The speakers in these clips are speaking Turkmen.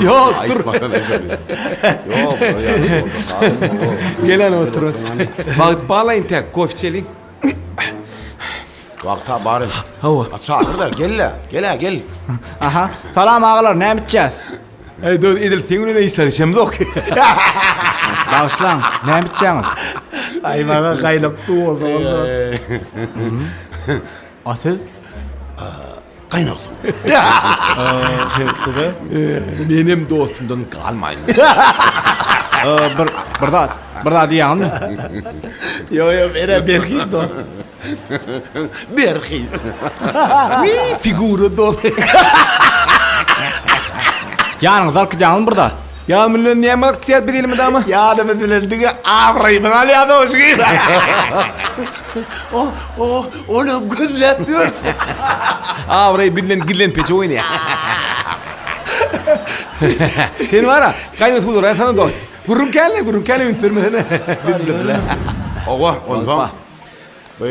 Ýok, dur. Aýtmasana şony. Ýok, bular ýaly boldy. Gel hany otur. Wagt bala intäk, kofe içeliň. Wagta baryn. Hawa. A çagyr-da, gel-le. Gel-ä, gel. Aha. Salam agalar, näme içýäs? Eý dost, edil seň bilen iş salyşamzok. Bagyşlaň, näme içýäňiz? Aý maňa gaýnak suw bolsa boldy. A siz? Gaýnak suw. Size? Menem dostumdan galmaýyn. Bir bir zat, bir zat diýýäňizmi? Ýok, ýok, menä berhiz dost. Berhiz. Wiý, figura dost. Ýanyňyza alyp gidýäňizmi bir zat? Ýa bilen näme alyp gidýär biz elmydama? Ýanymyz bilen diňe abraýymyzy alýas oşgy. O, o, onam gözläp ýörsün. Abraý bizden gizlenpeçe oýnaýar. Sen bar-a, gaýnat suwlary aýtsana dost. Gürrüň känle, gürrüň känle üns bermesene. Bildirle. Owa, onsoň bu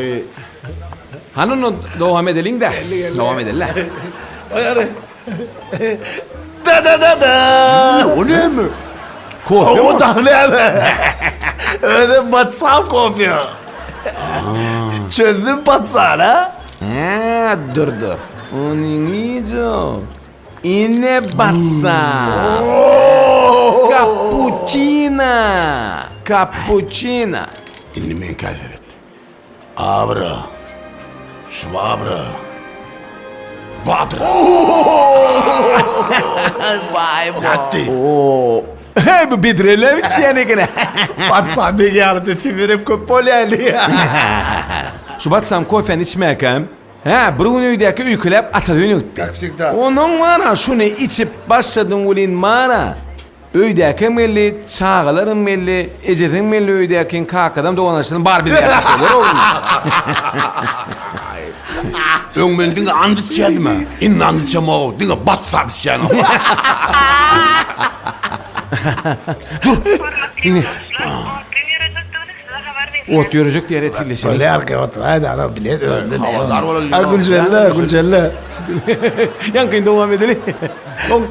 Hany onda dowam edeliň-dä. Dowam edeli-le. Oýary. Da da da da. O näme? Kofe O da näme? Özüm batsam kofe. Çözdüm batsan ha? Hä, dur dur. Ony nijo? Ine batsa. Kapuçina. Kapuçina. Indi meňkä seret. Abra. Şwabra. Badra. Waý bo. Nätdi? Oo. Hey bu bedrelep içýän eken. Batsan meň ýanymda sizden köp bolýar indi. Şu batsam kofeni içmäkäm. Hä, bir gün öýdäki öýkeläp ata öýüne gitdi. Kak wsegda. Onuň mana şuny içip başladyň welin mana öýdäkem geldi, çagalaram geldi, ejesem geldi öýdäkiň, kakadam, dogan-garyndaşlaram bary bizde ýaşap bolar oglum. Öň men diňe and içýärdim-ä. Indi and içemok, diňe batsap içýän. Dur, ine. Ot ýörejek diýer etgilleşeli. Bolýar ki oturaýda ana bilet özünden. Habardar bolaly. A Gülşelle, Gülşelle. Ýaňkyny dowam edeli. Soň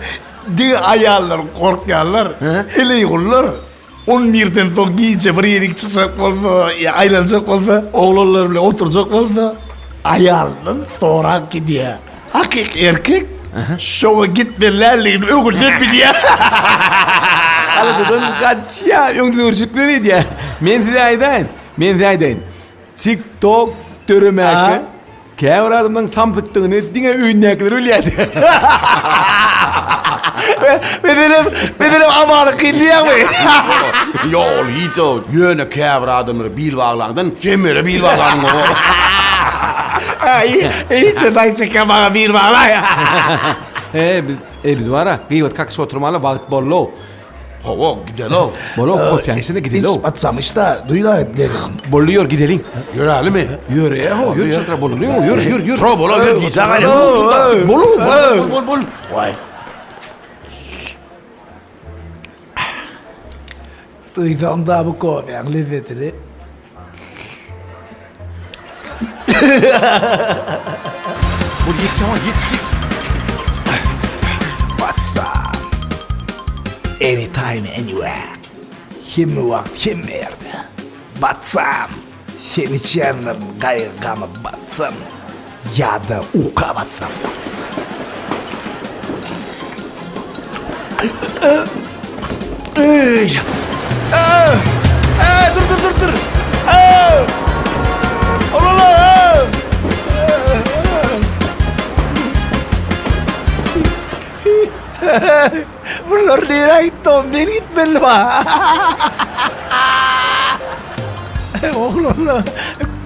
diňe aýallar gorkýarlar. Heleý gullar on birden soň gije bir ýerik çykjak bolsa, ýa aýlanjak bolsa, oglanlar bilen oturjak bolsa, aýalyndan sorap gidýär. Hakyky erkek şoňa gitmelidigini öňünden bilýär. Aladadan gaçýar, öňden görjekleri edýär. Men size aýdaýyn, men size aýdaýyn. TikTok döremäkä käbir adamlaryň samsykdygyny diňe öýündäkiler bilýärdi. Meselem, meselem Amany kynlaýarmy? Ýok, ol hiç ol. Ýöne käbir adamlara bil baglaňdan kemere bil baglanyň gowy. Aý, hiç daý çeken maňa bil baglaý. E, biz, e, biz bar-a, gyýbat kakyşyp oturmaly wagt boldy-ow. Hawa, gideli-ow. Bol-ow, kofäň içinde gideli-ow. Iç batsam iç-de, duýlaý bilerin. Boldy, ýör, gideliň. Ýörälimi? Ýöre-ow, ýör, çytra boldy-ow, ýör, ýör, ýör. Tro, bol-ow, ýör, gijä galýas. Bol-ow, bol, bol, bol, bol. Waý. Duýsaň-da bu kofäň lezzetini. Bol, ýetiş, aman, ýetiş, ýetiş. What's up? Anytime, anywhere. Hemme wagt, hemme ýerde. Batsam, sen içýändirin gaýgy-gama batsam ýa-da uka batsam. Dur dur dur dur. Bunlar nirä gitdi oğlum? Men gitmeli ba. Oglanlar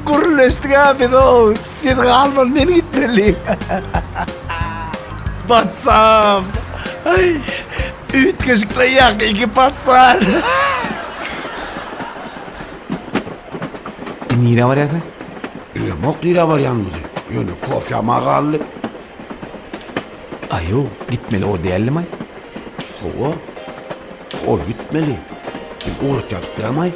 gürleşdik ha biz o. Siz galman men gitmeli. Batsam. Ay, üýtgeşikle ýakyky patsan. E, nirä barýarsyň? Bilemok nirä barýanymyzy. Ýöne kofýa maňa galdy. Aýow, gitmeli o däldimaý? Hawa, ol gitmeli. Biz ugratýardyk dämaý?